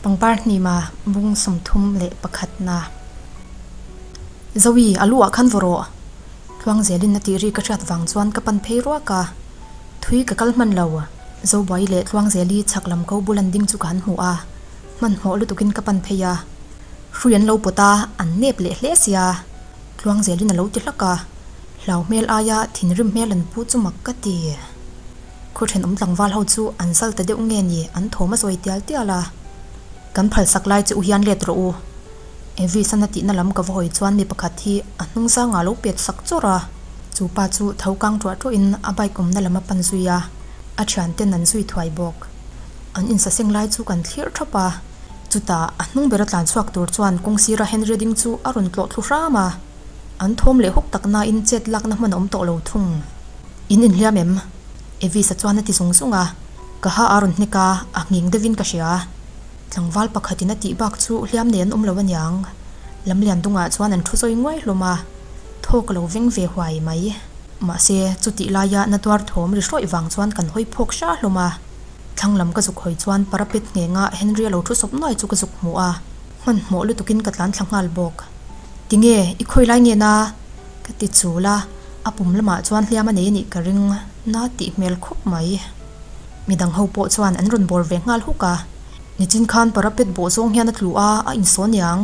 Pangpar hnima bung 31 na. Zoe, a lu ah khan vaw rawh. Tluang zelin a tih ri ka hriat vang chuan ka pan phei ruak a. Thui ka kal hman lo. Zobuai leh Tluangzeli chhak lam ko bul an ding chu ka han hmu a. Hmanhmawh lutukin ka pan phei a. Hrui an lo pawt a, an nep leh hle sia. Tluangzelin a lo ti hlak a. Hlau hmel aia thinrim hmel an pu chu mak ka ti. Khaw thenawm tlangval ho chu an zal ta deuh nge ni an thawm a sawi tial tial a. Kan phalsak lai che u hian let rawh u. Evis-an a tihna lam ka va hawi chuan mi pakhat hi a hnung zangah a lo pet sak chawrh a. Chu pa chu tho kang tuah tuahin a bike awmna lam a pan zui a, a thianten an zui thuai bawk. An insaseng lai chu kan thlir thap a. Chutah a hnung bera tlan chhuak tur chuan kawng sira Henry ding chu a rawn tlawh thlu hram a. An thawm leh hawk tak nain chet lakna hman a awm tawh lo thung. In inhliam em? Evis-a chuan a ti zung zung a. Ka ha a rawn hnek a, a nghing deuhin ka hria. Tlangval pakhatin a tih bak chu hliam nei an awm lo aniang. Lamlian dungah chuan an thu zawi nguai hlawm a, thaw ka lo veng ve huai mai. Mahse, chutih laia na tuar thawm ri hrawih vang chuan kan hawi phawk hra hlawm a. Thlang lam ka zuk hawi chuan parapet nghenga Henry a lo thu sawp nuai chu ka zuk hmu a, hmanhmawh lutukin ka tlan thla nghal bawk. Tinge, i khawi lai nge na? Ka ti chul a, a pum lamah chuan hliam a nei a nih ka ring na tih hmel khawp mai. Midang ho pawh chuan an rawn bawr ve nghal huk a, nichin khan parapet bawh zawng hian a tlu a, a insawn niang.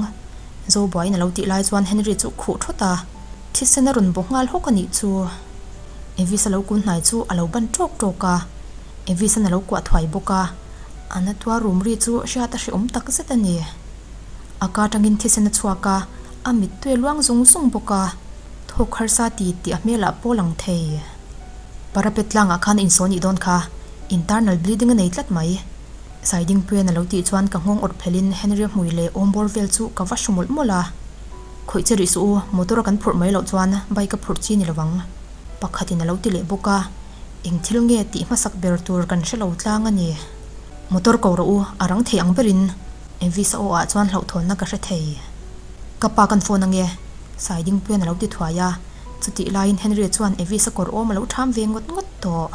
Zobuaiin a lo tih lai chuan Henry chu khuh thawt a, thisen a rawn bawh nghal hawk a nih chu. Evis a lo kun hnai chu a lo ban tawk tawk a, Evis-an a lo kuah thuai bawk a, a na tuar rum ri chu hriat a hrehawm tak zet a ni. A ka atangin thisen a chhuak a, a mittui a luang zung zung bawk a, thawk harsa ti tih a hmelah pawh lang thei. Parapet tlangah khan insawn ih dawn kha, internal bleeding a nei tlat mai. Saidingpuian a lo tih chuan ka nghawng awrh phelhin Henry-a hmui leh awmbawr vel chu ka va hru mawlh mawlh a. Khawih che rih suh u, motor a kan phurh mai loh chuan bike a phurh chi ni lovang. Pakhatin a lo ti leh bawk a, eng thil nge tih hmasak ber tur kan hre lo tlang a ni. Motor ko rawh u, a rang thei ang berin Elvis-a aw ah chuan hlauhthawnna ka hre thei. Ka pa kan phone ange, Saidingpuian a lo ti thuai a. Chutih laiin Henry-a chuan Evis-a kawr awm a lo ṭham ve ngawt ngawt tawh.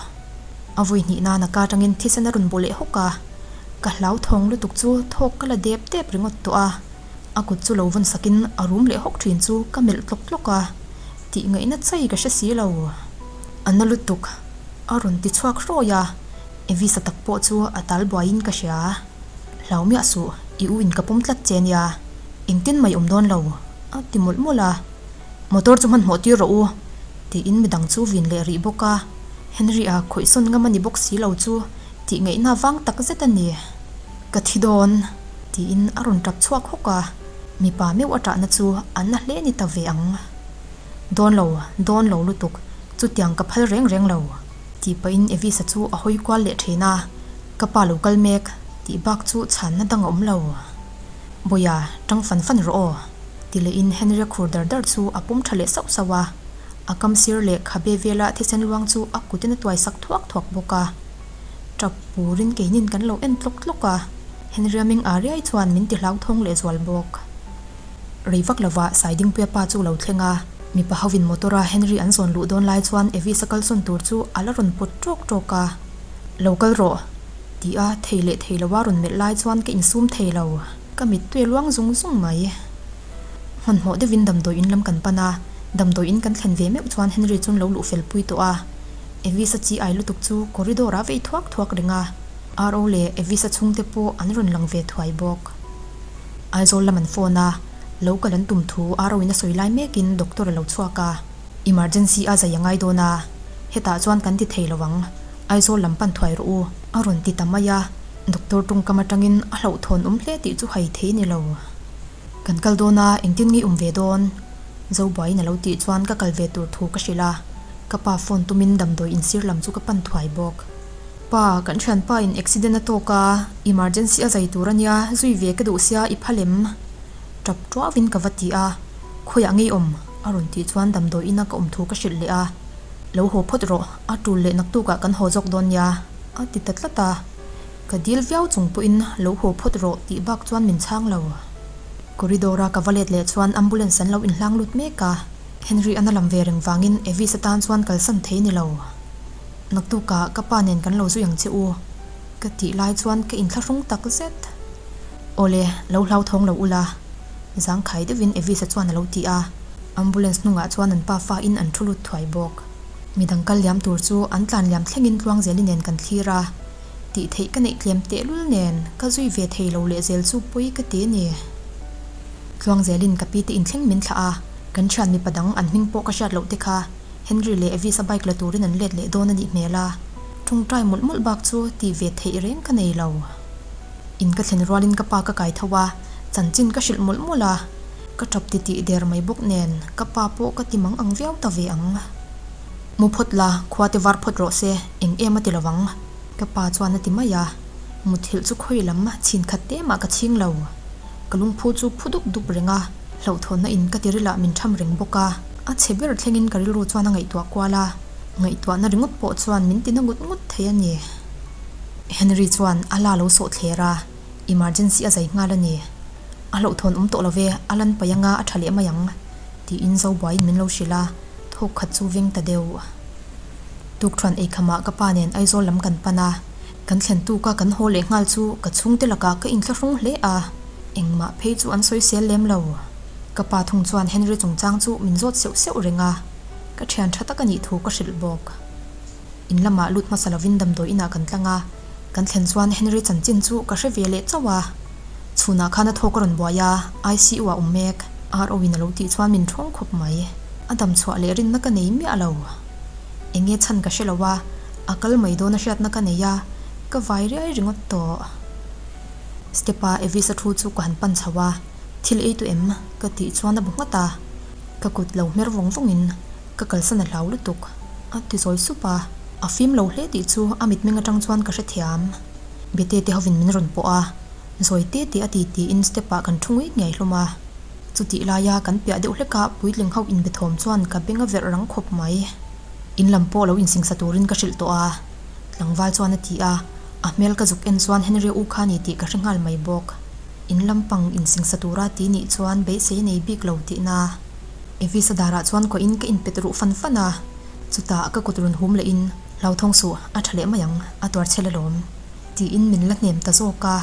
A vui hnih nana ka aṭangin thisen a rawn bu leh hawk a, ka hlauthawng lutuk chu thawk ka la dep dep ringawt tawh a. A kut chu lo vawn sakin a rum leh hawk ṭhin chu ka melh tlawk tlawk a, tih ngaihna chai ka hre si lo. A na lutuk a rawn ti chhuak hrawi a, Evis-a tak pawh chu a tal buaiin ka hria. Hlau miah suh, i u in ka pawm tlat che nia, engtin mai awm dawn lo, a ti mawlh mawlh a. Motor chu hmanhmawh tir rawh u, tiin midang chu vin leh rih bawk a. Henry-a khawihsawn ngam a ni bawk si lo chu tih ngaihna vang tak zet a ni. Ka thi dawn, tiin a rawn tap chhuak hawk a. Mipa meuh a tahna chu a na hle ni ta ve ang. Dawn lo, dawn lo lutuk, chutiang ka phal reng reng lo, tih pahin Evisa chu a hawi kual leh thin a. Ka pa lo kal mek, tih bak chu chhanna dang a awm lo. Bawia, tang fan fan rawh aw. Ti lehin Henry-a khur dar dar chu a pawm tha leh sauh sauh a, a kam sir leh khabe vela thisen luang chu a kutin a tuai sak thuak thuak bawk a. Tap purin keinin kan lo en tlawk tlawk a, Henry-a meng a riai chuan min ti hlauthawng leh zual bawk. Rei vak lova Saidingpuia pa chu lo thleng a, mipa hovin motor-a Henry an zawn luh dawn lai chuan Evis-a kalsawn tur chu a la rawn pawt ṭawk ṭawk a, Lo kal rawh! Ti a thei leh thei loa rawn melh lai chuan ka insum thei lo. Ka mittui a luang zung zung mai. Hmanhmawh deuhin damdawi in lam kan pan a, damdawi in kan thlen ve meuh chuan Henry chuan lo luh fel pui tawh a. Evis-a chi ai lutuk chu corridor ah vei thuak thuak reng a, RO leh Evis-a chhungte pawh an rawn lang ve thuai bawk. Aizawl lam an phone a, lo kal an tum thu RO in a sawi lai mekin doctor a lo chhuak a, emergency a zai a ngai dawn a, hetah chuan kan ti thei lo ang. Aizawl lam pan thuai rawh u, a rawn ti ta mai a, Doctor tawngkam atangin a hlauhthawn awm hle tih chu hai thei ni lo. Kan kal dawn a, engtin nge awm ve dawn? Zobuaiin a lo tih chuan ka kal ve tur thu ka hrilh a, ka pa phone tumin damdawi insir lam chu ka pan thuai bawk. Pa, kan thianpa in accident a tawk a, emergency a zai tur a nia, zui ve ka duh sia i phal em? Tap tuauin ka va ti a, khawiah ngei awm? a rawn tih chuan damdawi ina ka awm thu ka hrilh leh a. Lo haw phawt rawh, a tul leh naktukah kan haw zawk dawn nia, a ti ta tlat a. Ka dil viau chung pawhin lo haw phawt rawh tih bak chuan min chhang lo. Corridor-a ka va let leh chuan ambulance an lo inhlang lut mek a, Henry a na lam ve reng vangin Evis atan chuan kalsan thei ni lo. Naktukah ka pa nen kan lo zui ang che u, ka tih lai chuan ka inthlahrung tak zet. Awle, lo hlauthawng lo ula. Zangkhai deuhin Evis-a chuan a lo ti a, ambulance hnungah chuan an pafa in an thu lut thuai bawk. Midang kal liam tur chu an tlan liam thlengin Tluangzeli nen kan thlir a, tih theih ka neih tlem tehlul nen ka zui ve thei lo lehzel chu pawi ka ti a ni. Tluangzelin ka pi te inthleng min thlah a, kan thian mipa dang an hming pawh ka hriat loh te kha Henry leh Evis-a bike la turin an let leh dawn a nih hmel a, tawngtai mawlh mawlh bak chu tih ve theih reng ka nei lo. In ka thlen rualin ka pa ka kai tho a, chanchin ka hrilh mawlh mawlh a, ka tap ti tih der mai bawk nen ka pa pawh ka ti mang ang viau ta ve ang. Mu phawt la, khua te var phawt rawh se, eng em a ti lo vang. Ka pa chuan a ti mai a, muthilh chu khawi lam chhin khat te mah ka chhing lo. Ka lungphu chu phu dup dup reng a, hlauhthawnna in ka tirilah min tham reng bawk a, a chhe ber thlengin ka rilru chuan a ngaihtuah kual a, ngaihtuahna ringawt pawh chuan min tina ngut ngut thei a ni. Henry chuan a la lo sawh thler a, emergency a zai nghal a ni. A hlauhthawn awm tawh lo ve, a lan paih anga a tha leh mai ang, tiin Zobuaiin min lo hrilh a, thawk khat chu veng ta deuh. Tukthuan eikhamah ka pa nen Aizawl lam kan pan a, kan thlen tuka kan haw leh nghal chu ka chhungte lakah ka inthlahrung hle a, engmah phei chu an sawisel lem lo. Ka pa thung chuan Henry chungchang chu min zawt seuh seuh reng a, ka thian tha tak a nih thu ka hrilh bawk. In lamah lut hmasa lovin damdawi inah kan tlang a, kan thlen chuan Henry chanchin chu ka hre ve leh chauh a. Chhunah khan a thawk a rawn buai a, ICU ah awm mek, RO in a lo tih chuan min thawng khawp mai. A dam chhuah leh rinna ka nei miah lo. Enge chhan ka hre lo a, a kal mai dawn a hriatna ka nei a, ka vai riai ringawt tawh. Step a Evis-a thu chu ka han pan chho a, Thil ei tu em? ka tih chuan a bu nghat a, ka kut lo hmer vawng vawngin Ka kalsan a hlau lutuk, a ti zawi sup a. A fim lo hle tih chu a mitmeng atang chuan ka hrethiam. Bete te hovin min rawn pawh a, zawi te te a ti tiin step ah kan thu ngei ngei hlawm a. Chutih laia kan piah deuh hlek a puitling ho inbe thawm chuan ka beng a verh rang khawp mai. In lam pawh lo insingsa turin ka hrilh tawh a, tlangval chuan a ti a, a hmel ka zuk en chuan Henry u kha ni tih ka hre nghal mai bawk. In lampang insingsa tura ti nih chuan beisei a nei bik lo tihna. Evisa darah chuan koin ka inpet ruh fan fan a, chutah ka kut rawn hum lehin, Hlauthawng suh, a tha leh mai ang, a tuar chhel alawm. Tiin min la hnem ta zawk a,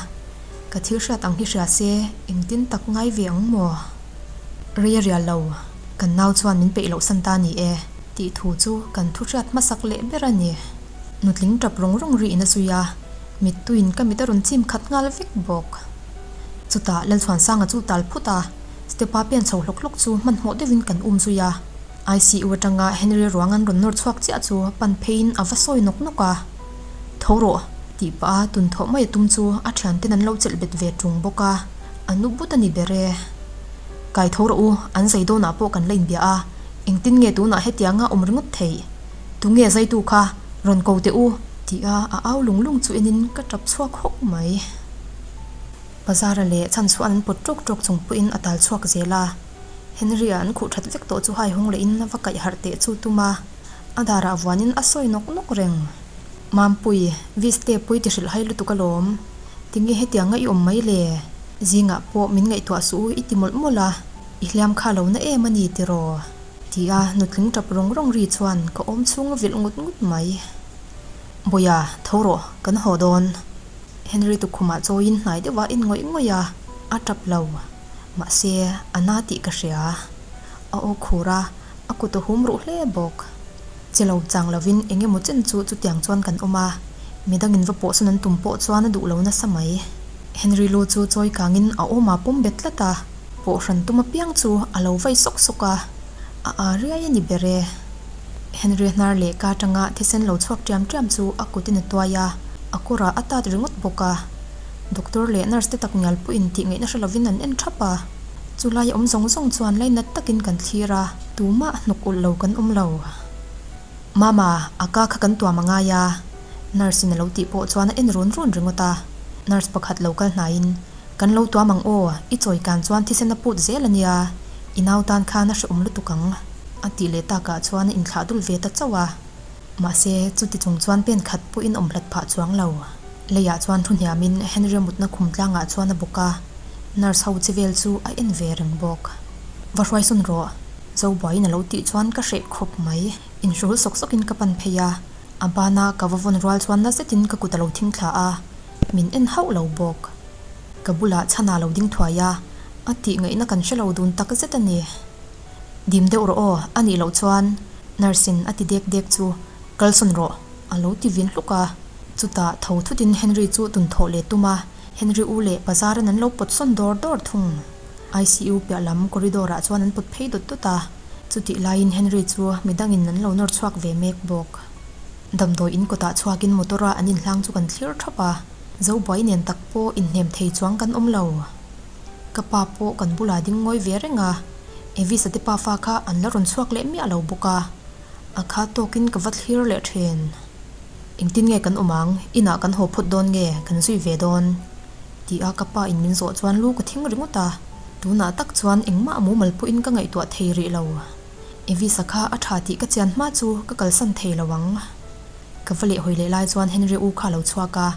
ka thil hriat ang hi hria se engtin tak ngai ve ang maw? Rei a rial lo, kan nau chuan min peih loh san ta ni e, tih thu chu kan thu hriat hmasak leh ber a ni. Nutling tap rawng rawng riin a zui a, mittuiin ka mit a rawn chim khat nghal vek bawk. Chutah Lalchhuansanga chu tal phut a. Step-a pen chho hlawk hlawk chu hmanhmawh deuhin kan um zui a, ICU atanga Henry ruang an rawn nawr chhuak chiah chu pan pheiin a va sawi nawk nawk a. Tho rawh! tih pah a tun thawh mai a tum chu a thianten an lo chelh bet ve tung bawk a, a nu but a ni ber e. Kai tho rawh u, an zai dawnah pawh kan la inbia a, engtin nge tunah hetianga awm ringawt theih? Tunge zaitu kha? Rawn ko teh u! Tih a a au lung lung chu enin ka tap chhuak hawk mai. Bazara leh chhan chhuah an pawt ṭawk ṭawk chung pawhin a tal chhuak zel a. Henry-a an khuh ṭhat vek tawh chu hai hawng lehin a va kaih harh teh chu tum a, a darah vuanin a sawi nawk nawk reng. Mampui, Viste pui ti hrilh hai lutuk alawm. Tinge hetianga i awm mai le? Zingah pawh min ngaihtuah suh u i ti mawlh mawlh a, i hliam kha lo na em a ni tiraw? Ti a nutling ṭap rawng rawng ri chuan ka awm chhung a vilh ngut ngut mai. Bawia, tho rawh, kan haw dawn. Henry tukhumah chawiin hnai deuh a en ngawih ngawih a, a tap lo. Mahse, a na tih ka hria. A aw khur a, a kut a hum ruh hle bawk. Che lo chang lovin eng emaw chen chu chutiang chuan kan awm a, midangin va pawhsawn an tum pawh chuan a duh lo nasa mai. Henry lu chu chawi kangin a awm a pawm bet tlat a, pawh hran tum apiang chu a lo vai sawk sawk a, a aa riai a ni ber e. Henry hnar leh ka atanga thisen lo chhuak ṭiam ṭiam chu a kutin a tuai a, a kawrah a tat ringawt bawk a. Doctor leh nurse te tak ngial pawhin tih ngaihna hre lovin an en ṭhap a. Chulai awm zawng zawng chuan lainat takin kan thlir a, tumah hnawk ulh lo kan awm lo. Mama, a ka kha kan tuam a ngai a, nurse in a lo tih pawh chuan a en run run ringawt a. Nurse pakhat lo kal hnaiin, Kan lo tuam ang aw, i chawi kan chuan thisen a put zel a nia, i nau tan khan a hrehawm lutuk ang. A tih leh takah chuan a inthlah dul ve ta chauh a. Mahse, chuti chung chuan pen khat pawhin awm hlat phah chuang lo. Leiah chuan thu hniamin Henry-a mutna khum tlangah chuan a bawk a, nurse ho che vel chu a en ve reng bawk. Va hruaisawn rawh, Zobuaiin a lo tih chuan ka hreh khawp mai. Inhrul sawk sawkin ka pan phei a, a bana ka va vawn rual chuan na zetin ka kut a lo thing thla a, min en hauh lo bawk. Ka bulah chhana lo ding thuai a, a tih ngaihna kan hre lo dun tak zet a ni. Dim deuh rawh aw, a nih loh chuan nurse in a ti dek dek chu kalsawn rawh a lo ti vin hluk a. Chutah tho thutin Henry chu tun thawh leh tum a, Henry u leh Pazaran an lo pawt sawn dawr dawr thung. ICU piah lam corridor ah chuan an pawt phei dawt dawt a, chutih laiin Henry chu midangin an lo nawr chhuak ve mek bawk. Damdawi in kawtah chhuakin motor a an inhlang chu kan thlir thap a, Zobuai nen tak pawh inhnem thei chuang kan awm lo. Ka pa pawh kan bulah ding ngawi ve reng a, Evis-a te pafa kha an la rawn chhuak leh miah lo bawk a, a kha tawkin ka va thlir leh thin. Engtin nge kan awm ang, inah kan haw phawt dawn nge kan zui ve dawn? Ti a ka pa in min zawh chuan lu ka thing ringawt a, tunah tak chuan engmah mumal pawhin ka ngaihtuah thei rih lo. Evisa kha a tha tih ka chian hma chu ka kalsan thei lo ang. Ka va leh hawi leh lai chuan Henry u kha a lo chhuak a,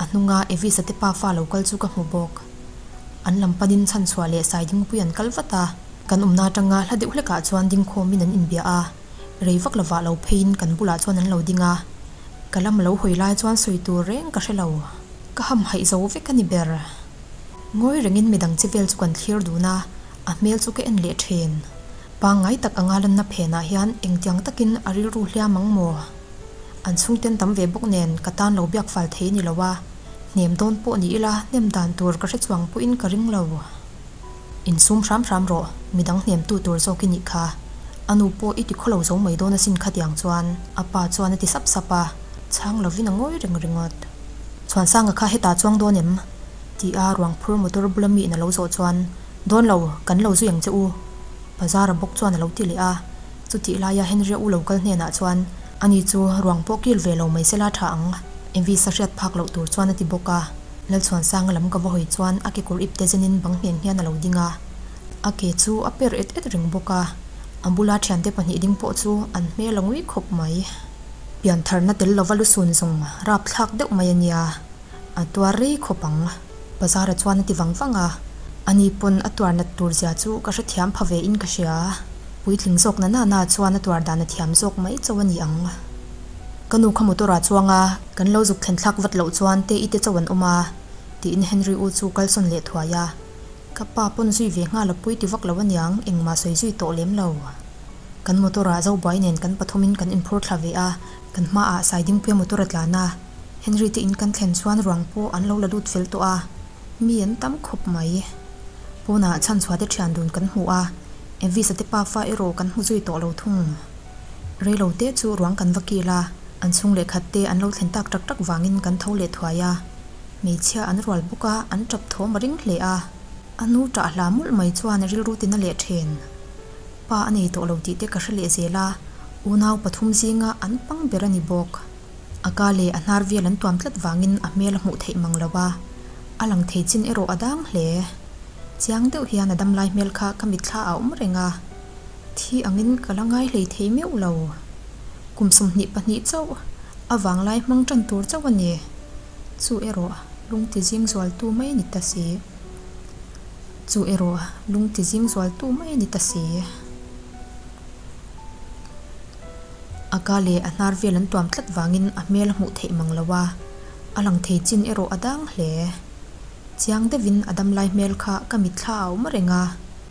a hnunga Evisa te pa fa lo kal chu ka hmu bawk. An lam panin chhanchhuah leh Saidingpui an kal vat a, kan awmna atanga hla deuh hlekah chuan dingkhawmin an inbia a, rei vak lovah lo pheiin kan bulah chuan an lo ding a. Ka lam a lo hawi lai chuan sawi tur reng ka hre lo. Ka hamhaih zo vek a ni ber. Ngawi rengin midang che vel chu kan thlir dun a, a hmel chu ka en leh thin. Pangngai tak anga lanna phenah hian engtiang takin a rilru hliam ang maw? An chhungten tam ve bawk nen ka tan lo biak fal thei ni lo a, hnem dawn pawh ni ila hnem dan tur ka hre chuang pawhin ka ring lo. Insum hram hram rawh, midang hnemtu tur zawk i nih kha. A nu pawh i ti khaw lo zo mai dawn asin khatiang chuan a pa chuan a ti sap sap a, chhang lovin a ngawi reng ringawt. Chhuansanga kha hetah chuang dawn em? Ti a ruang phur motor bula miin a lo zawh chuan, Dawn lo, kan lo zui ang che u. Bazara bawk chuan a lo ti leh a. Chutih laia Henry-a u lo kal hnenah chuan, Ani chu ruang pawh kil ve lo mai sela tha ang. Envisa hriat phak loh tur chuan a ti bawk a. Lalchhuansanga lam ka va hawi chuan a kekawr ip te zenin bang ngheng hian a lo ding a. A ke chu a per et et reng bawk a. A bula thiante pahnih ding pawh chu an hmel a ngui khawp mai. Piantharna tel lova lusun zawng rapthlak deuh mai a nia. A tuar rei khawp ang. Bazar-a chuan a ti vang vang a. Ani pawn a tuar nat tur zia chu ka hrethiam pha ve in ka hria. Puitling zawk na na na chuan a tuar dan a thiam zawk mai chauh a ni ang. Ka nu kha motor ah chuang a, kan lo zuk thlen thlak vat loh chuan te i te chauh an awm a, tiin Henry u chu kalsawn leh thuai a. Ka pa pawn zui ve nghal a pui ti vak lo aniang, engmah sawi zui tawh lem lo. Kan motor ah Zobuai nen kan pathumin kan inphur thla ve a, kan hmaah Saidingpuia motor a tlan a. Henry te in kan thlen chuan ruang pawh an lo la lut fel tawh a, mi an tam khawp mai. Pawnah chhanchhuah te thian dun kan hmu a, Elvis-a te pafa erawh kan hmu zui tawh lo thung. Reilo te chu ruang kan va kil a, an chhung leh khat te an lo thlen tak tak tak vangin kan tho leh thuai a. Hmeichhia an rual bawk a, an tap thawm a ring hle a. A nu tah hla mawlh mai chuan rilru tina leh then. Pa a nei tawh lo tih te ka hre leh zel a, unau pathum zinga an pang ber a ni bawk. A ka leh a hnar vel an tuam tlat vangin a hmel a hmuh theih mang lo a, a lang thei chin erawh a dang hle. Chiang deuh hian a damlai hmel kha ka mitthla a awm reng a, thi angin ka la ngai hlei thei meuh lo. Kum 22 chauh a vanglai hmang tan tur chauh a ni. Chu erawh lung ti zing zualtu mai a ni ta si. Chu erawh lung ti zing zualtu mai a ni ta si. A ka leh a hnar vel an tuam tlat vangin a hmel a hmuh theih mang lo a, a lang thei chin erawh a dang hle. Chiang deuhin a damlai hmel kha ka mitthla a awm reng a,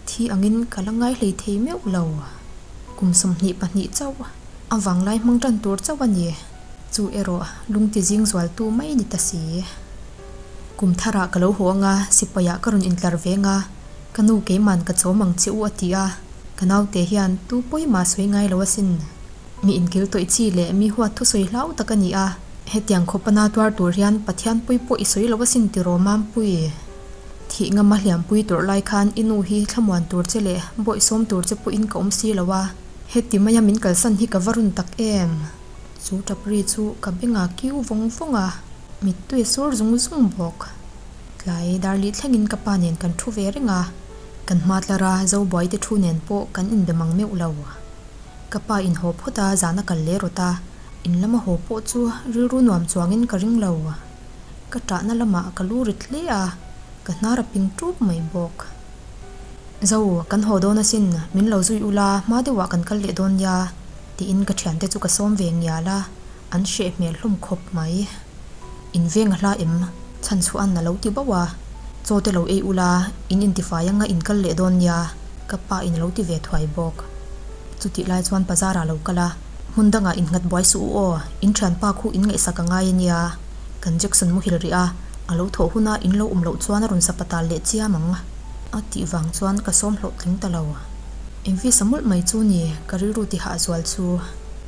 thi angin ka la ngai hlei thei meuh lo. Kum 22 chauh a vanglai hmang tan tur chauh a ni. Chu erawh lung ti zing zualtu mai a ni ta si. Kum tharah ka lo haw anga sipaiah ka rawn intlar ve anga ka nu keiman ka chawm ang che u a ti a. Ka naute hian tu pawimah sawi ngai lo asin. Mi inkil tawih chi leh mi huat thusawi hlau tak a ni a, hetiang khawp a na tuar tur hian Pathian pui pawh i sawi lo asin tiraw Mampui. Thih ngama hliampui tawrh lai khan i nu hi thlamuan tur che leh bawihsawm tur che pawhin ka awm si lo a, heti maia min kalsan hi ka va run tak em. Chu tap ri chu ka bengah kiu vawng vawng a, mittui a sur zung zung bawk. Tlai darlih thlengin ka pa nen kan thu ve reng a. Kan hma tlar a, Zobuai te thu nen pawh kan inbe mang meuh lo. Ka pa in haw phawt a, zan a kal leh rawt a, in lama haw pawh chu rilru nuam chuangin ka ring lo. Ka ṭahna lamah ka lu rit hle a, ka hnar a ping ṭup mai bawk. Zo, kan haw dawn asin, min lo zui ula, hma deuhah kan kal leh dawn nia, tiin ka ṭhiante chu ka sawm ve ngial a, an hreh hmel hlawm khawp mai. In veng a hla em? Chhanchhua'n a lo ti bauh a. Chaw te lo ei ula, in intifai anga in kal leh dawn nia, ka pa in a lo ti ve thuai bawk. Chutih lai chuan bazar ah lo kal a, hmun dangah innghat buai suh u aw, in thianpa khu in ngaihsak a ngai a nia. Kan Jackson muhil rih a, a lo thawh huna in lo awm loh chuan a rawn zapatal leh chiam ang a tih vang chuan ka sawm hlawhtling ta lo. Engvisa mawlh mai chu ni, ka rilru ti hah zual chu.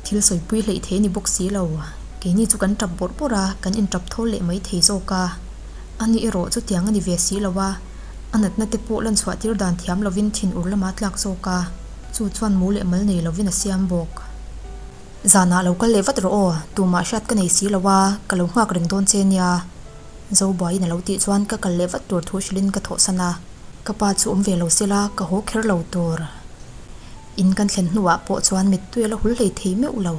Thil sawipui hleih thei a ni bawk si lo. Keini chu kan tap bawrh bawrh a, kan intap thawl leh mai thei zawk a. A ni erawh chutiang a ni ve si lo a, a natna te pawh lan chhuah tir dan thiam lovin thin ur lama tlak zawk a, chu chuan mu leh mal nei lovin a siam bawk. Zanah lo kal leh vat rawh aw, tumah hriat ka nei si lo a, ka lo nghak reng dawn che nia. Zobuaiin a lo tih chuan ka kal leh vat tur thu hrilhin ka thawhsan a, ka pa chu awm ve lo sela ka haw kher lo tur. In kan thlen hnuah pawh chuan mittui a la hul hlei thei meuh lo.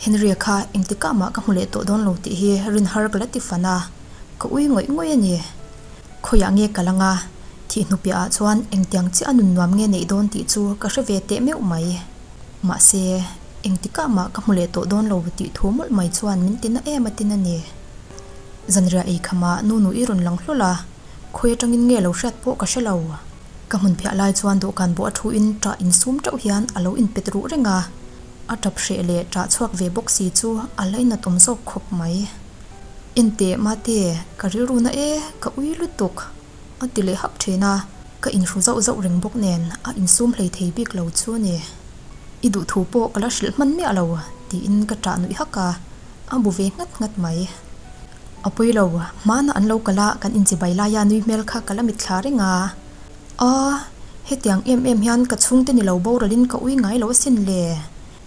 Henry-a kha engtikah mah ka hmu leh tawh dawn lo tih hi rin har ka la ti fan a, ka ui ngawih ngawih a ni. Khawiah nge ka lang a, thih hnu piahah chuan engtiang chiah a nun nuam nge neih dawn tih chu ka hre ve teh meuh mai. Mahse, engtikah mah ka hmu leh tawh dawn lo tih thu mawlh mai chuan min ti na em a tin a ni. Zanriah ei khamah nu nu i rawn lang hlawl a, khawi atangin nge lo hriat pawh ka hre lo. Ka hmun phiah lai chuan dawhkan bawh a thuin ṭah insum ṭeuh hian a lo inpet ruh reng a. A ṭap hreh leh ṭah chhuak ve bawk si chu a lainat awm zawk khawp mai. Enteh Mate, ka rilru na e, ka ui lutuk, a ti leh hap ṭhin a, ka inhru zauh zauh reng bawk nen a insum hlei thei bik lo chu a ni. I duh thu pawh ka la hrilh hman miah lo, tiin ka ṭah nuih hak a, a bu ve nghat nghat mai. A pawi lo, hmana an lo kal a, kan inchibai laia nui hmel kha ka la mitthla reng a. A, hetiang em em hian ka chhungte ni lo boralin ka ui ngai lo asin le.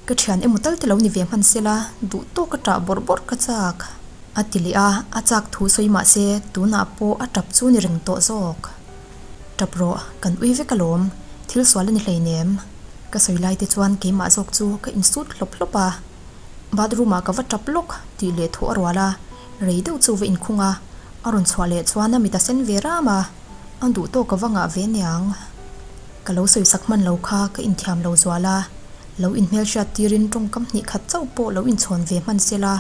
Ka thian emaw tal te lo ni ve hman sela, duh tawk a ṭah bawrh bawrh ka chak. A ti leh a, a chak thu sawi mah se tunah pawh a ṭap chu ni reng tawh zawk. Ṭap rawh, kan ui vek alawm, thil sual a ni hleinem. Ka sawi lai te chuan keimah zawk chu ka insut hlawp hlawp a. Bathroom ah ka va tap lawk tih leh thawh a rual a, rei deuh chu va inkhung a, a rawn chhuah leh chuan a mit a sen ve ram a, a duh tawk ka va ngah ve niang. Ka lo sawisak hman lo kha ka inthiam lo zual a, lo inhmelhriat tirin tawngkam hnih khat chauh pawh lo inchhawn ve hman sela,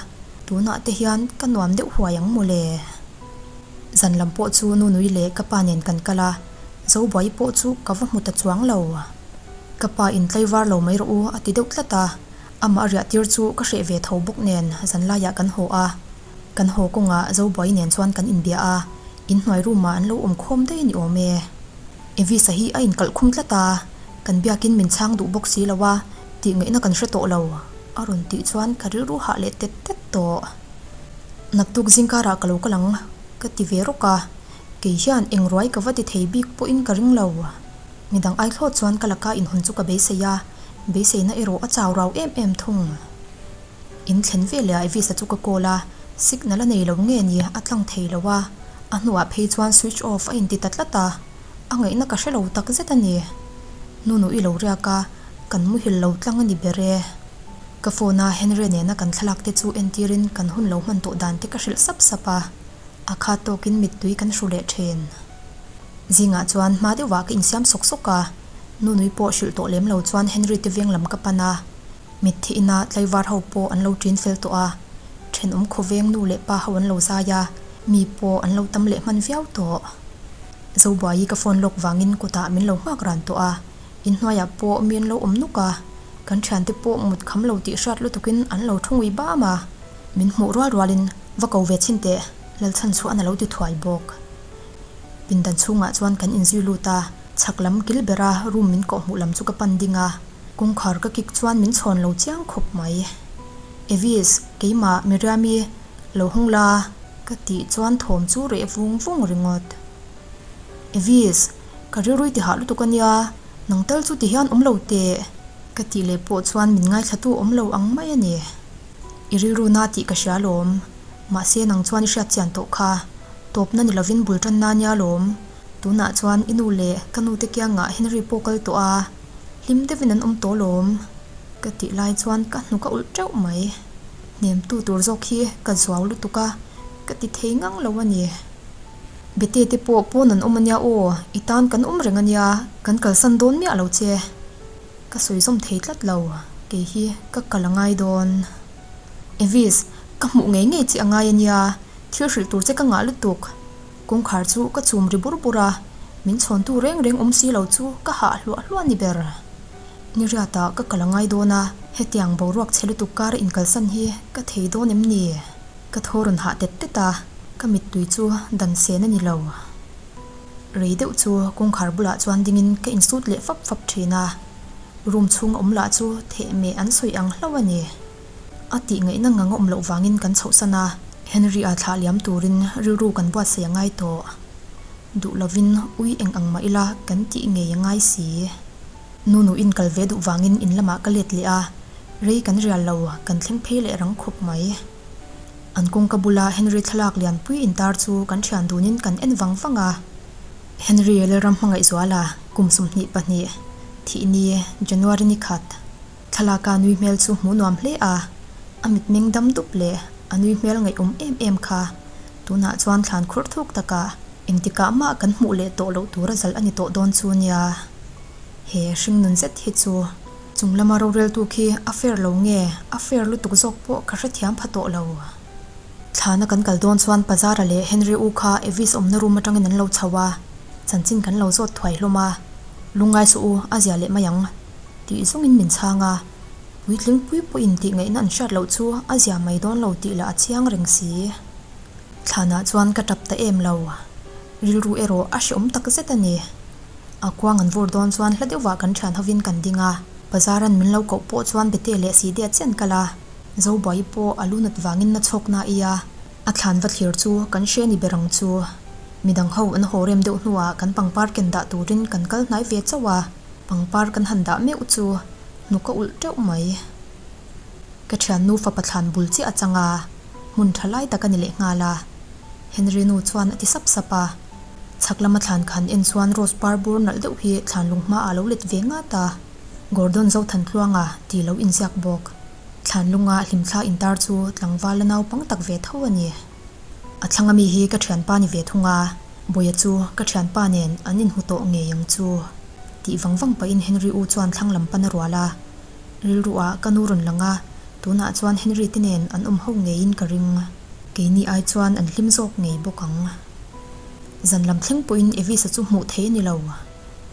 tunah te hian ka nuam deuh huai ang mawle. Zan lam pawh chu Nunui leh ka pa nen kan kal a, Zobuai pawh chu ka va hmu ta chuang lo. Ka pa in tlaivar lo mai rawh u a ti deuh tlat a, Amah riah tir chu ka hreh ve tho bawk nen zanlaiah kan haw a, kan haw kawngah Zobuai nen chuan kan inbia a, inhnuai room ah an lo awm khawm daih a ni awm e. Evisa hi a inkalh khum tlat a, kan biakin min chhang duh bawk si lo a, tih ngaihna kan hre tawh lo a rawn tih chuan ka rilru hah leh tet tet tawh. Naktuk zingkarah ka lo kal ang ka ti ve rawk a, kei hian eng ruai ka va ti thei bik pawhin ka ring lo. Midang ai thlawt chuan ka laka inhawn chu ka beisei a, beiseina erawh a chau rau em em thung. In thlen ve leh ah Evisa chu ka call a, signal a nei lo nge ni a tlang thei lo a, a hnuah phei chuan switch off a inti ta tlat a, a ngaihna ka hre lo tak zet a ni. Nunu i lo riak a, kan muhil lo tlang a ni ber e. Ka phone a Henry nena kan thlalak te chu entirin kan hun lo hman tawh dan te ka hrilh sap sap a, a khat tawkin mittui kan hru leh thin. Zingah chuan hma deuhah ka insiam sawk sawk a, Nunui pawh hrilh tawh lem lo chuan Henry te veng lam ka pan a, mitthi ina tlaivar ho pawh an lo ṭin fel tawh a, ṭhenawm khawveng nu leh pa ho an lo zai a, mi pawh an lo tam leh hman viau tawh. Zobuaii ka phone lawk vangin kutah min lo nghak ran tawh a, inhnuaiah pawh mi an lo awm nuk a, kan ṭhiante pawh mut kham lo tih hriat lutukin an lo thu ngui bam a, min hmuh rual rualin va ko ve chhin teh Lalchhan chuan a lo ti thuai bawk. Pindan chhungah chuan kan inzui lut a, chhak lam kil bera room min kawh hmuh lam chu ka pan ding a, kawngkhar ka kik chuan min chhawn lo chiang khawp mai. Evis, keimah Miriami lo hawng la ka tih chuan thawm chu reh vung vung ringawt. Evis, ka rilrui ti hah lutuk a nia, nang tal chu ti hian awm lo teh ka tih leh pawh chuan min ngaithlatu awm lo ang mai a ni. I rilru na tih ka hria lawm. Mahse nang chuan i hriat chian tawh kha. Tawpna ni lovin bul tan na nia lawm. Tunah chuan i nu leh ka nu te kiangah Henry pawh kal tawh a, hlim deuhin an awm tawh lawm. Ka tih lai chuan ka hnuk a ulh teuh mai. Hnemtu tur zawk hi ka zuau lutuk a, ka ti thei ngang lo a ni. Bete te pawh pawn an awm a nia aw, i tan kan awm reng a nia, kan kalsan dawn miah lo che. Ka sawi zawm thei tlat lo, kei hi ka kal a ngai dawn. Evis, ka hmuh ngei ngei che a ngai a nia, thil hrilh tur che ka ngah lutuk. Kawngkhar chu ka chum ri bur bur a, min chhawntu reng reng awm si lo chu ka hah hluah hluah a ni ber. Ni riatah ka kal a ngai dawn a, hetiang boruak chhe lutuk kara inkalsan hi ka thei dawn em ni? Ka thaw rawn hah tet tet a, ka mittui chu dan sen a ni lo. Rei deuh chu kawngkhar bulah chuan dingin ka insut leh fap fap thin a, room chhung a awm lah chu thehmeh an sawi ang hlauh a ni. A tih ngaihna ngang a awm loh vangin kan chhohsan a, Henry-a thlah liam turin rilru kan buatsaih a ngai tawh. Duh lovin ui eng ang mah ila kan tih ngei a ngai si. Nunu in kal ve duh vangin in lamah ka let leh a, rei kan rial lo, kan thleng phei leh rang khawp mai. An kawngka bula Henry thlalak lianpui intar chu kan thian dunin kan en vang vang a. Henry Lalram Hmangaihzuala kum 22, thih ni January ni khat. Thlalaka nui hmel chu hmuh nuam hle a, a mitmeng dam dup leh a nui hmel ngaihawm em em kha tunah chuan thlan khur thuk takah engtikah mah kan hmuh leh tawh loh tura zalh a ni tawh dawn chu nia. He hringnun zet hi chu chung lama roreltu khi a fair lo nge a fair lutuk zawk pawh ka hrethiam pha tawh lo. Thlana kan kal dawn chuan Pazara leh Henry U kha Evis awmna room atangin an lo chho a, chanchin kan lo zawt thuai hlawm a, Lungngai suh u, a zia leh mai ang. Tih zawngin min chhang a, puitling pui pawhin tih ngaihna an hriat loh chu a zia mai dawn lo tih lah a chiang reng si. Thlanah chuan ka tap ta em lo. Rilru erawh a hreawm tak zet a ni. A kuang an vur dawn chuan hla deuhvah kan thian hovin kan ding a, Bazaran min lo koh pawh chuan Bete leh Sihde a chian kal a, Zobuai pawh a lu nat vangin na chhawk na i a, a thlan va thlir chu kan hre ni ber ang chu. Midang ho an haw rem deuh hnuah kan pangpar ken dah turin kan kal hnai ve chauh a. Pangpar kan han dah meuh chu hnuk a ulh teuh mai. Ka thiannu fapa thlan bul chiah a chang a, hmun tha lai tak a ni leh nghal a. Henry nu chuan a ti sap sap a. Chhak lama thlan khan en chuan rose par bur nalh deuh hi thlan lung hmaah a lo let ve ngat a. Gordon Zothantluanga tih lo inziak bawk. Thlan lunga hlimthla intar chu tlangval la naupang tak ve tho a ni. A thlang ami hi ka thianpa ni ve thung a, Bawia chu ka thianpa nen an inhmu tawh ngei ang chu. Tih vang vang pahin Henry u chuan thlang lam pan a rual a, rilru ah ka nu rawn lang a, tunah chuan Henry te nen an awm ho ngeiin ka ring. Keini ai chuan an hlim zawk ngei bawk ang. Zan lam thleng pawhin Evis-a chu hmuh thei a ni lo.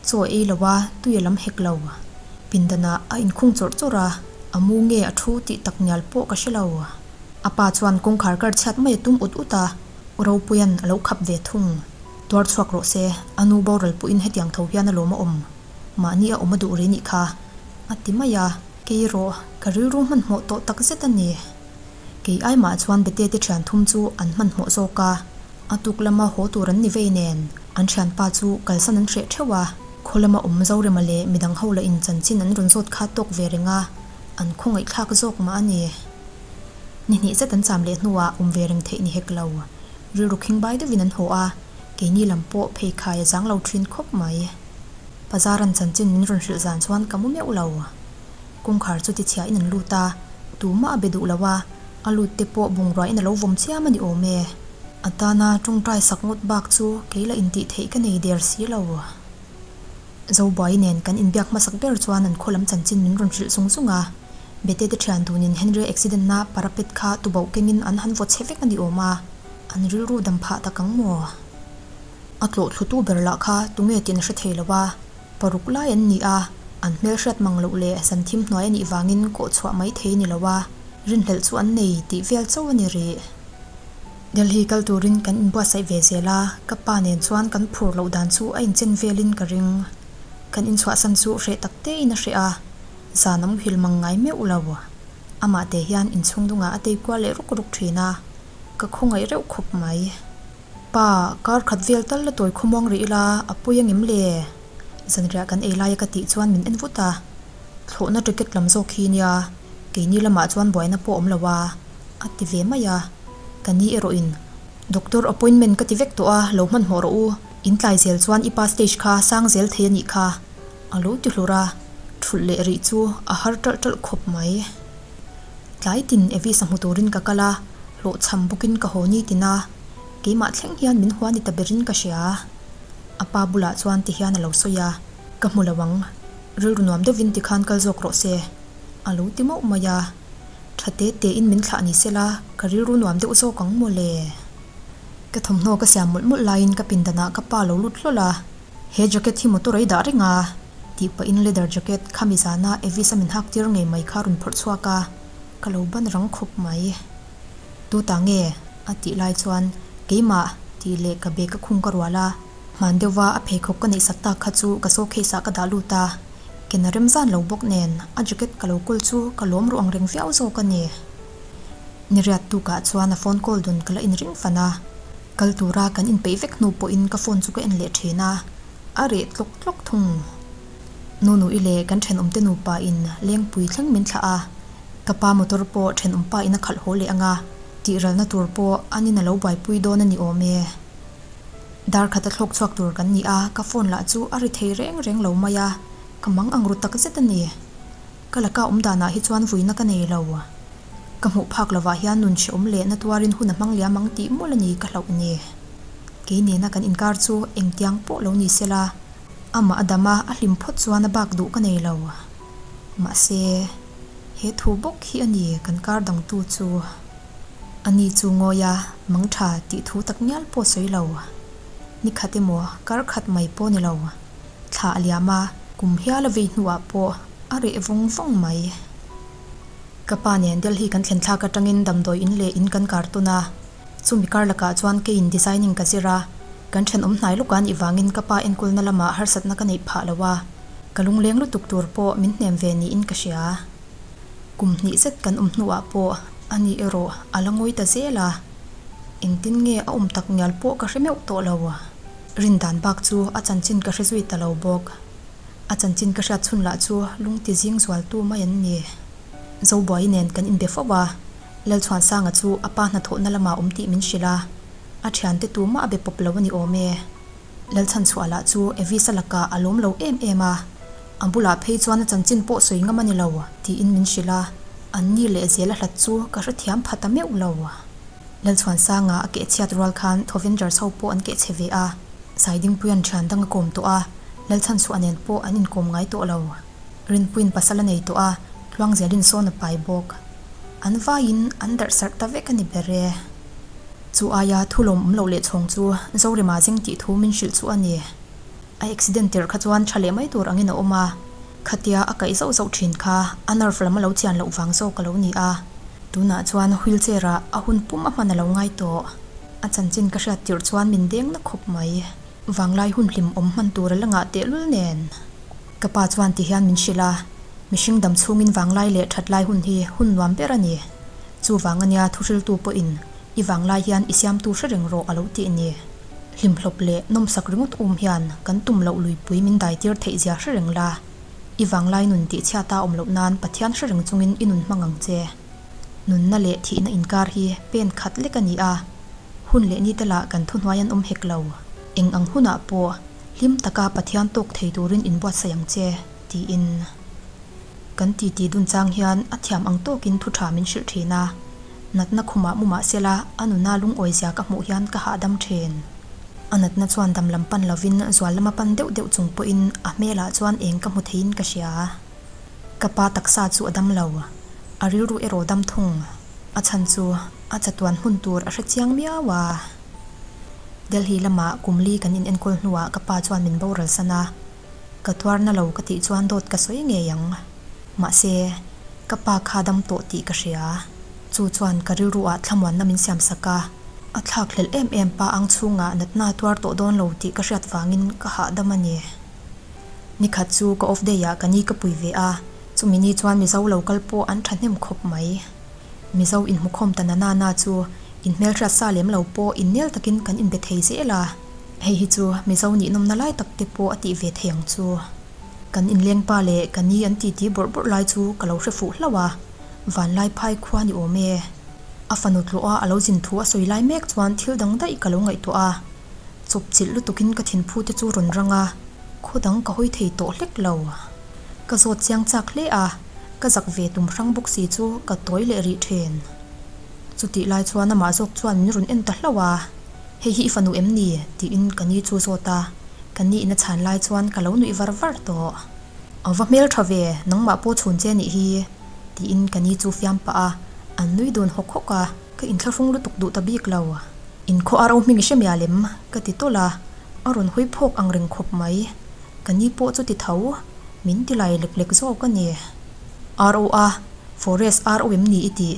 Chaw ei lo a, tui a lam hek lo. Pindanah a inkhung chawrh chawrh a, a mu nge a thu tih tak ngial pawh ka hre lo. A pa chuan kawngkhar kar chhiat mai a tum ut ut a, U Ropuia'n a lo khap ve thung. Tuar chhuak rawh se, a nu boral pawhin hetiang tho hian a lawm a awm. Mahni a awm a duh ri nih kha, a ti mai a. Kei rawh, ka rilru hmanhmawh tawh tak zet a ni. Kei ai mah chuan Bete te thian thum chu an hmanhmawh zawk a, a tuk lama haw tur an ni vei nen, an thianpa chu kalsan an hreh theuh a. Khaw lama awm Zorema leh midang ho lah in chanchin an rawn zawt kha tawk ve reng a, an khawngaihthlak zawk mah a ni. Ni hnih zet an cham leh hnuah awm ve reng theih ni hek lo. Rilru khingbai deuhin an haw a, keini lam pawh pheikhai a zang lo thin khawp mai. Pazaran chanchin min rawn hrilh zan chuan ka mu meuh lo. Kawngkhar chu tichhiahin an lut a, tumah a be duh lo a, a lut te pawh bungruain a lo vawm chiam a ni awm e. A tana tawngtai sak ngawt bak chu kei la intih theih ka nei der si lo. Zobuai nen kan inbiak hmasak ber chuan an khaw lam chanchin min rawn hrilh zung zung a. Bete te thian dunin Henry accident na parapet kha tubauh kengin an han vaw chhe vek a ni awm a, an rilru dam phah tak ang maw? A tlawh thlutu ber lah kha tunge tih an hre thei lo a, paruk lai an ni a, an hmelhriat mang loh leh zan thim hnuai a nih vangin kawh chhuah mai thei ni lo a, rinhlelh chu an nei tih vel chauh a ni rih. Delhi kal turin kan inbuatsaih ve zel a, ka pa nen chuan kan phur loh dan chu a inchen velin ka ring. Kan inchhuahsan chu hreh tak tein a hreh a, zan a muhil mang ngai meuh lo. Amah te hian inchhung dungah a tei kual leh ruk ruk thin a, ka khawngaih reuh khawp mai. Pa, kar khat vel tal la tawi khawmuang rih ila, a pawi angem le? Zanriah kan ei laia ka tih chuan min en vut a, thlawhna ticket lam zawk hi nia, keini lamah chuan buaina pawh awm lo a. A ti ve mai a, ka ni erawhin Doctor appointment ka ti vek tawh a, lo hmanhmawh rawh u, in tlai zel chuan i pa stage kha sang zel thei a nih kha, a lo ti hlur a, thulh leh rih chu a har ṭalh ṭalh khawp mai. Tlai tin Evis a hmu turin ka kal a, hlawhchham bawkin ka haw ni tin a, keimah thleng hian min hua ni ta berin ka hria. A pa bulah chuan ti hian a lo sawi a, ka hmu lo ang, rilru nuam deuhin tikhan kal zawk rawh se, a lo ti mauh mai a. Tha te te in min thlah ni se la, ka rilru nuam deuh zawk ang maw le? Ka thawmhnaw ka siam mawlh mawlh laiin ka pindanah ka pa lo lut hlawl a, He jacket hi motor a i dah reng a, tih pahin leather jacket khami zana Evis a min hak tir ngei mai kha a rawn phawrh chhuak a, ka lo ban rang khawp mai. Tu ta nge? a tih lai chuan Keimah tih leh ka bag a khung ka rual a, hman deuhva a pheikhawk ka neihsak tak kha chu ka showcase ah ka dah lut a, ken a rem zan lo bawk nen a jacket ka lo kawl chu ka lawm ruh ang reng viau zawk a ni. Niriat tukah chuan a phone call dun ka la inring fan a, kal tura kan inpeih vek hnu pawhin ka phone chu ka en leh thin a, a reh tlawk tlawk thung. Nunui leh kan thenawmte nupa in lengpui thleng min thlah a, ka pa motor pawh thenawmpa in a khalh haw leh ang a, tihralna tur pawh an in a lo buaipui dawn a ni awm e. Dar khat a thlawk chhuak tur kan ni a, ka phone lah chu a ri thei reng reng lo mai a, ka mang ang ru tak zet a ni. Ka laka awm danah hi chuan vuina ka nei lo. Ka hmuh phak lovah hian nun hrehawm leh na tuarin hun a hmang liam ang tih mawlh a ni ka hlauh ni. Kei nena kan inkar chu engtiang pawh lo ni sela, amah a dam a, a hlim phawt chuan a bak duh ka nei lo. Mahse, he thu bawk hi a ni kan kar dangtu chu. A ni chu ngawi a, mang tha tih thu tak ngial pawh sawi lo. Ni khat emaw, kar khat mai pawh ni lo. Thla a liam a, kum hial a vei hnuah pawh a reh vawng vawng mai. Ka pa nen Delhi kan thlen thlak atangin damdawi in leh in kan kar tawn a, chumi kar lakah chuan keiin designing ka zir a, kan thenawm hnai lawk a nih vangin ka pa enkawlna lamah harsatna ka neih phah lo a, ka lungleng lutuk tur pawh min hnem ve niin ka hria. Kum hnih zet kan awm hnuah pawh a ni erawh a la ngawi ta zel a, engtin nge a awm tak ngial pawh ka hre meuh tawh lo. Rindan bak chu a chanchin ka hre zui ta lo bawk. A chanchin ka hriat chhun lah chu lungti zing zualtu mai an ni. Zobuai nen kan inbe fo a, Lalchhuansanga chu a pa hnathawhna lamah awm tih min hrilh a, a thiante tumah a be pawp lo a ni awm e. Lalchhanchhuah lah chu Evisa lakah a lawm lo em em a, a bulah phei chuan a chanchin pawh sawi ngam a ni lo tiin min hrilh a, an ni leh zel a hlat chu ka hrethiam pha ta meuh lo. Lalchhuansanga a keh chhiat rual khan Thovengers ho pawh an keh chhe ve a, Saidingpuia'n thian dang a kawm tawh a, Lalchhanchhuah nen pawh an inkawm ngai tawh lo. Rinpuiin pasal a nei tawh a, Tluangzelin sawn a pai bawk. An vaiin an darh sarh ta vek a ni ber e. Chu aia thu lawm awm loh leh chhawng chu Zorema zeng tih thu min hrilh chu a ni. A accident tirh kha chuan tha leh mai tur angin a awm a, khatia a kaih zauh zauh thin kha a nerve lam a lo chian loh vang zawk a lo ni a. Tunah chuan wheelchair ah a hun pum a hman a lo ngai tawh. A chanchin ka hriat tirh chuan min deng na khawp mai. Vanglai hun hlim awm hman tur a la ngah tehlul nen. Ka pa chuan ti hian min hrilh a, mihring dam chhungin vanglai leh that lai hun hi hun nuam ber a ni. Chuvang ania thuhriltu pawhin i vanglai hian i siamtu hre reng rawh a lo tih ni. Hlimhlawp leh nawmsak ringawt um hian kan tum loh luipui min daitir theih zia hre reng la. I vanglai nun tihchhiata awm loh nan Pathian hre reng chungin i nun hmang ang che. Nunna leh thihna inkar hi pen khat lek a ni a, hun leh nite lah kan thuhnuai an awm hek lo. Eng ang hunah pawh hlim taka Pathian tawk thei turin inbuatsaih ang che, tiin. Kan titi dun chang hian a thiam ang tawkin thu tha min hrilh thin a, natna khumah mu mah sela a nuna lungawizia ka hmuh hian ka hahdam thin. A natna chuan dam lam pan lovin zual lama pan deuh deuh chung pawhin a hmelah chuan eng ka hmu theiin ka hria. Ka pa taksa chu a dam lo, a rilru erawh dam thung. A chhan chu a chatuan hmun tur a hre chiang miau a. Delhi lamah kum li kan inenkawl hnuah ka pa chuan min boral san a, ka tuarna lo ka tih chuan dawt ka sawi ngei ang. Mahse, ka pa kha dam tawh tih ka hria. Chu chuan ka rilruah thlamuanna min siam sak a, a thlak hlelh em em pa ang chhungah natna tuar tawh dawn lo tih ka hriat vangin ka hahdam a ni. Nikhat chu ka off day ah ka ni ka pui ve a, chumi ni chuan Mizo lo kal pawh an thahnem khawp mai. Mizo inhmukhawm ta na na na chu inhmelhriat sa lem lo pawh innel takin kan inbe thei zel a, hei hi chu Mizo nihnawmna lai tak te pawh a tih ve thei ang chu. Kan inleng pa leh ka ni an titi bawrh bawrh lai chu ka lo hre fuh hlauh a, vanlai phai khua ni awm e. A fanu tlawh a a lo zin thu a sawi lai mek chuan thil dang daih ka lo ngaihtuah a. Chawp chilh lutukin ka thinphu te chu rawn rang a, khaw dang ka hawi thei tawh hlek lo. Ka zawt chiang chak hle a, ka zak ve tum hrang bawk si chu ka tawi leh rih thin. Chutih lai chuan amah zawk chuan min rawn en ta hlauh a, Hei hi i fanu em ni? tiin ka ni chu zawt a, ka ni in a chhan lai chuan ka lo nuih var var tawh. A va hmel tha ve, nangmah pawh chhun che nih hi, tiin ka ni chu fiam pah a, an nui dun hawk hawk a, ka inthlahrung lutuk duh ta bik lo. In khaw ar o hming i hre mial em? Ka ti tawlh a, a rawn hawi phawk ang reng khawp mai. Ka ni pawh chu ti tho, min ti lai lek lek zawk a ni. Ar o a, Forest ar o em ni i tih?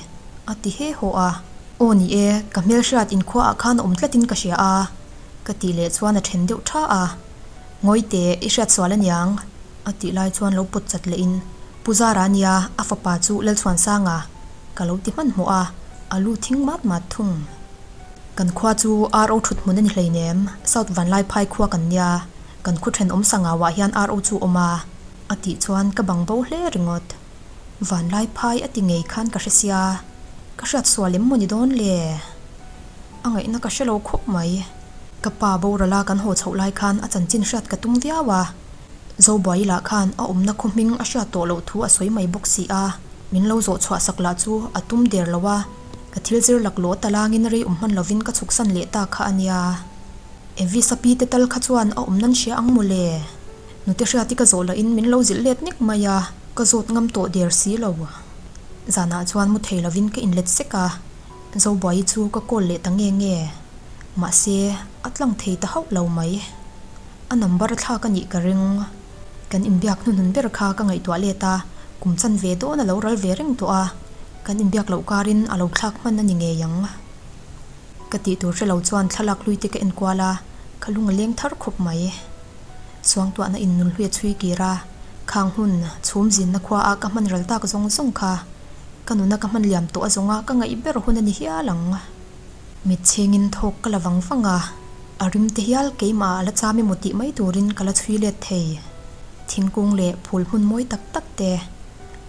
A ti he haw a. Aw ni e, ka hmelhriat inkhua ah khan a awm tlatin ka hria a, ka tih leh chuan a then deuh tha a. Ngawi teh, i hriat sual aniang, a tih lai chuan lo pawt chat lehin, Pu Zara nia, a fapa chu Lalchhuansanga, ka lo ti hmanhmawh a, a lu thing mat mat thung. Kan khua chu RO thut hmun a ni hleinem, South Vanlaiphai khua kan nia, kan khu thenawm Sangauah hian RO chu awm a, a tih chuan ka bang bo hle ringawt. Vanlaiphai a ti ngei khan ka hre sia, ka hriat sual em maw ni dawn le? A ngaihna ka hre lo khawp mai. Ka pa borala kan haw chhoh lai khan a chanchin hriat ka tum viau a, Zobuai lah khan a awmna khaw hming a hriat tawh loh thu a sawi mai bawk si a, min lo zawh chhuah sak lah chu a tum der lo a, ka thil zir laklawh talangin rei awm hman lovin ka chhuksan leh ta kha a nia. Evis a pi te tal kha chuan a awm nan hria ang maw le? Nute hriati ka zawh lahin min lo zilh let nek mai a, ka zawt ngam tawh der si lo. Zanah chuan mu thei lovin ka inlet sek a, Zobuaii chu ka call leh ta nge nge. Mahse, a tlang thei ta hauh lo mai. A number a thlak a nih ka ring. Kan inbiak hnuhnun ber kha ka ngaihtuah let a, kum chan ve dawn a lo ral ve reng tawh a, kan inbiak loh karin a lo thlak hman a ni ngei ang. Ka tih tur hre lo chuan thlalak hlui te ka enkual a, ka lung a leng thar khawp mai. Suangtuahna in nun hlui a chhui kir a, khang hun chhum zinna khua ah ka hman ral tak zawng zawng kha ka nuna ka hman liam tawh a zawnga ka ngaih ber hun a ni hial ang. Mit chhengin thawk ka la vang vang a, a rim te hial keimah a la cham emaw tih mai turin ka la chhui let thei. Thingkung leh phul hmun mawi tak tak te,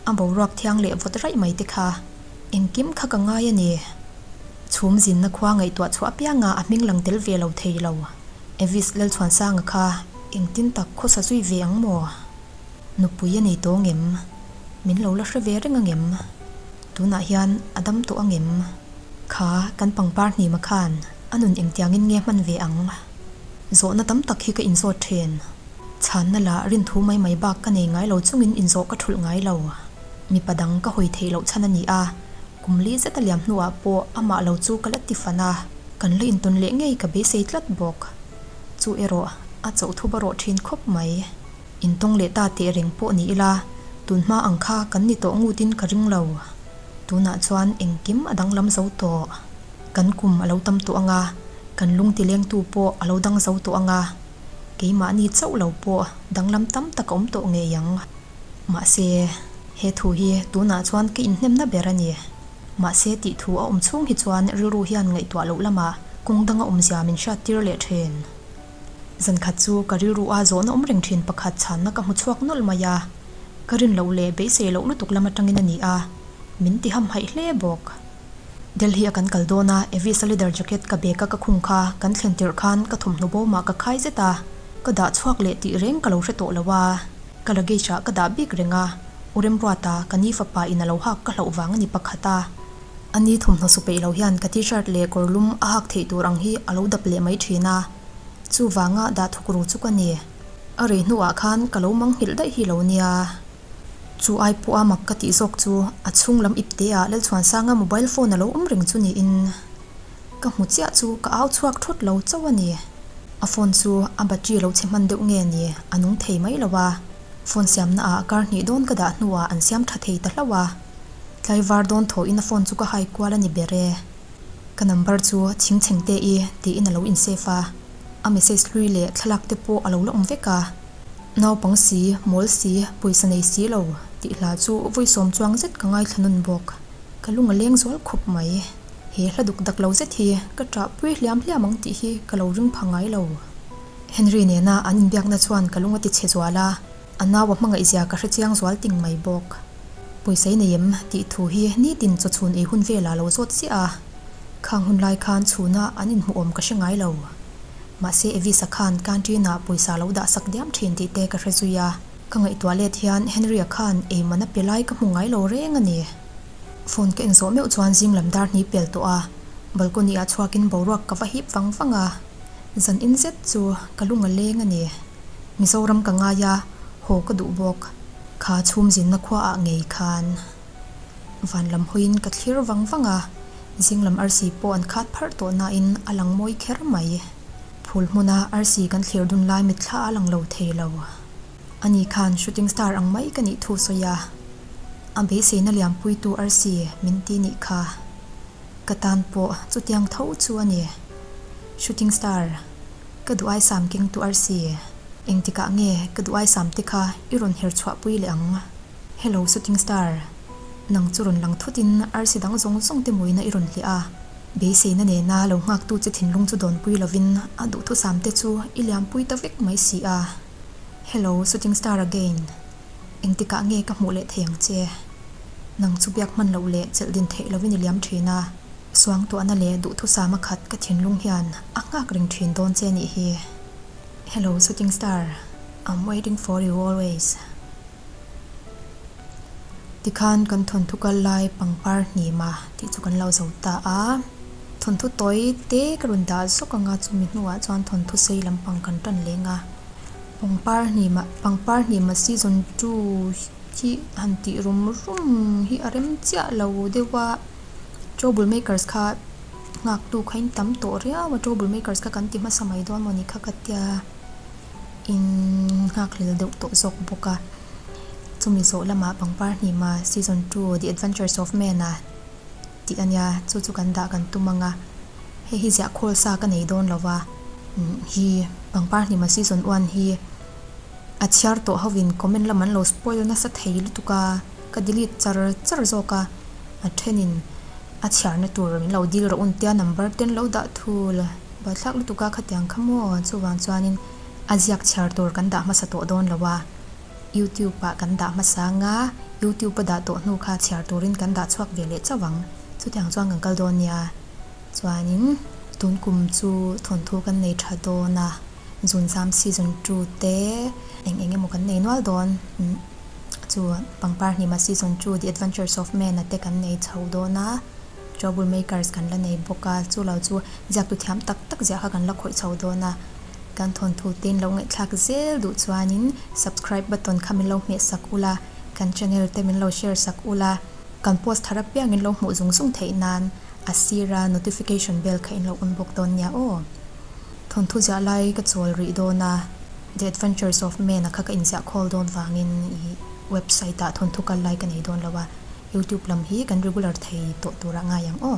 a boruak thiang leh vawt raih mai te kha engkim kha ka ngai a ni. Chhum zinna khua ngaihtuah chhuah apianga a hming lang tel ve lo thei lo. Evis Lalchhuansanga kha engtin tak khawsa zui ve ang maw? Nupui a nei tawh ngem? Min lo la hre ve reng angem? Tunah hian a dam tawh angem? Kha kan pangpar hnima khan a nun engtiangin nge hman ve ang? Zawhna tam tak hi ka inzawt thin. Chhanna lah rinthu mai mai bak ka nei ngai lo chungin inzawh ka thulh ngai lo. Mipa dang ka hawi theih loh chhan a ni a, kum li zet a liam hnuah pawh amah lo chu ka la ti fan a, kan la intawn leh ngei ka beisei tlat bawk. Chu erawh a chauh thup a rawh thin khawp mai. Intawng leh ta teh reng pawh ni ila, tunhma ang kha kan ni tawh ngutin ka ring lo. Tunah chuan engkim a danglam zo tawh. Kan kum a lo tam tawh ang a, kan lung tilengtu pawh a lo dang zo tawh ang a, keimahni chauh lo pawh danglam tam tak a awm tawh ngei ang. Mahse, he thu hi tunah chuan ka inhnemna ber a ni. Mahse tih thu a awm chhung hi chuan rilru hian ngaihtuah loh lamah kawng danga awmzia min hriattir leh thin. Zan khat chu ka rilru a zawhna awm reng thin pakhat chhanna ka hmu chhuak nawlh mai a, ka rin loh leh beisei loh lutuk lam atangin a ni a, min ti hamhaih hle bawk. Delhi a kan kal dawn a, Evis a leather jacket ka bag a ka khung kha kan thlen tirh khan ka thawmhnaw bawmah ka khai zet a, ka dah chhuak leh tih reng ka lo hre tawh lo a, ka luggage ah ka dah bik reng a, U Remruata ka ni fapa in a lo hak ka hlauh vang a ni pakhat a. A ni thawmhnaw su peih lo hian ka t-shirt leh kawr lum a hak theih tur ang hi a lo dap leh mai thin a, chuvanga dah thuk ru chu ka ni. A rei hnuah khan ka lo manghilh daih hi lo nia. Chu ai pawh a mak ka tih zawk chu a chhung lam ip te ah Lalchhuansanga mobile phone a lo awm reng chu niin ka hmu chiah chu ka au chhuak thawt lo chauh a ni. A phone chu a battery lo chhe hman deuh nge ni a nung thei mai lo a, phone siamna ah kar hnih dawn ka dah hnuah an siam tha thei ta hlauh a. Tlaivar dawn thaw in a phone chu ka hai kual a ni ber e. Ka number chu chhing chheng te i tiin a lo in save a, a message hlui leh thlalak te pawh a lo la awm vek a. Naupang si, mawl si, pawisa nei si lo tih hla chu vawi sawm chuang zet ka ngaithla nun bawk. Ka lung a leng zual khawp mai. He hla duk dak lo zet hi ka ṭah pui hliam hliam ang tih hi ka lo ring pha ngai lo. Henry nena an inbiakna chuan ka lung a ti chhe zual a, a nau a hmangaihzia ka hre chiang zual ting mai bawk. Pawisa i nei em? tih thu hi nitin chawchhun ei hun velah lo zawt chiah a, khang hun lai khan chhuna an inhmuhawm ka hre ngai lo. Mahse Evisa khan canteen ah pawisa lo dah sak diam thin tih te ka hre zui a, ka ngaihtuah let hian Henry-a khan eiman a pe lai ka hmu ngai lo reng a ni. Phone ka en zawh meuh chuan zing lam dar hni pel tawh a, balcony ah chhuakin boruak ka va hip vang vang a, zan in zet chu ka lung a leng a ni. Mizoram ka ngai a, haw ka duh bawk. Kha chhum zinna khua ah ngei khan van lam hawiin ka thlir vang vang a. Zing lam arsi pawh an khat pharh tawh nain a lang mawi kher mai. Phul hmuna arsi kan thlir dun lai mitthla a lang lo thei lo. Ani khan shooting star ang mai ka nih thu sawi a, a beiseina liampuitu arsi min ti nih kha. Ka tan pawh chutiang tho chu a ni. Shooting star, ka duh aisam kengtu arsi, engtikah nge ka duh aisam te kha i rawn her chhuahpui leh ang? Hello shooting star, nang chu rawn lang thutin arsi dang zawng zawng te muina i rawn hliah a. Beiseina nena lo nghaktu che thinlung chu dawnpui lovin a duhthusam te chu i liampui ta vek mai si a. Hello shooting star again, engtikah nge ka hmuh leh thei ang che? Nang chu biak hman loh leh chelh din theih lovin i liam thin a, suangtuahna leh duhthusam a khat ka thinlung hian a nghak reng thin dawn che nih hi. Hello shooting star, I'm waiting for you always. Tikhan kan thawnthu kal lai pangpar hnima tih chu kan lo zo ta a, thawnthu tawi te ka rawn dah zawk ang a, chumi hnuah chuan thawnthu sei lampang kan tan leng a. Pangpar hnima pangpar hnima season 2 hi han tih rum rum hi a rem chiah lo deuh a, trouble makers kha nghaktu kha in tam tawh riau a, trouble makers kha kan ti hmasa mai dawn mawni kha ka tia. In nghakhlel deuh tawh zawk bawk a, chumi zawh lamah pangpar hnima season 2 the adventures of man a tih a nia, chu chu kan dah kan tum ang a, hei hi ziah khawl sa ka nei dawn lo va, hi pangpar hnima season 1 hi a chhiar tawh hovin comment lam an lo spoil nasa thei lutuk a, ka delete char char zawk a, a thenin a chhiarna tur min lo dil rawh un tia number te an lo dah thul. Buaithlak lutuk a khatiang kha maw? Chuvang chuanin a ziak chhiar tur kan dah hmasa tawh dawn lo a, YouTube ah kan dah hmasa anga YouTube a dah tawh hnu kha chhiar turin kan dah chhuak ve leh chauh ang. Chutiang chuan kan kal dawn nia. Chuanin tun kum chu thawnthu kan nei tha dawn a, Zunzam season 2 te eng eng emaw kan nei nual dawn. Chu Pangpar Hnima season 2 The Adventures of Man a te kan nei chho dawn a. Trouble makers kan la nei bawk a, chu lo chu ziaktu thiam tak tak ziah kha kan la khawih chho dawn a, kan thawnthu te in lo ngaihthlak zel duh chuanin subscribe button kha min lo hmeh sak ula, kan channel te min lo share sak ula, kan post thar apiang in lo hmuh zung zung theih nan a sira notification bell kha in lo on bawk dawn nia aw. Thawnthu ziah lai ka chawl rih dawn a, The Adventures of Man a kha ka inziah khawl dawn vangin i website ah thawnthu kal lai ka nei dawn lo a. YouTube lam hi kan regular thei tawh turah ngai ang aw.